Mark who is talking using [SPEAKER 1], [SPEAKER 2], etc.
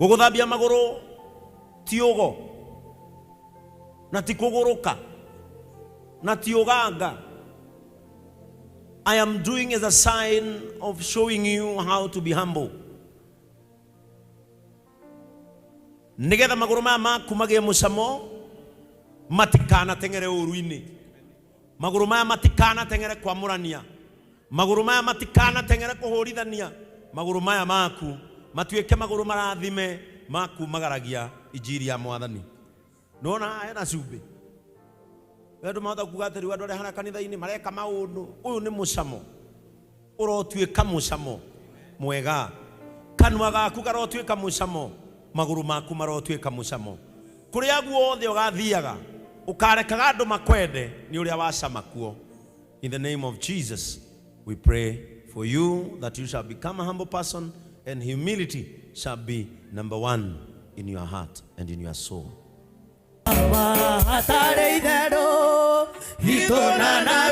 [SPEAKER 1] Gũgũthambia magũrũ ti ũgo na ti kũgũrũka na ti ũganga. I am doing as a sign of showing you how to be humble. Nĩgetha magũrũ maya maku magĩe mũcamo matikanateng'ere ũru-inĩ. Magũrũ maya matikanateng'ere kwamũrania. Magũrũ maya matikanateng'ere kũhũrithania. Magũrũ maya maku matuĩke magũrũ marathime ma kumagaragia injiri ya Mwathani. Nĩwona haha hena cumbĩ? Andũ mahota kuga atĩ rĩu andũ arĩa harĩa kanitha-inĩ mareka maũndũ. Ũyũ nĩ mũcamo. Ũrotuĩka mũcamo mwega. Kanua gaku karotuĩka mũcamo, magũrũ maku marotuĩka mũcamo. Kũrĩa guothe ũgathiaga, ũkarekaga andũ makwende nĩ ũrĩa wacama kuo. In the name of Jesus, we pray for you that you shall become a humble person and humility shall be number one in your heart and in your soul.
[SPEAKER 2] Hatarĩ itherũ itũna na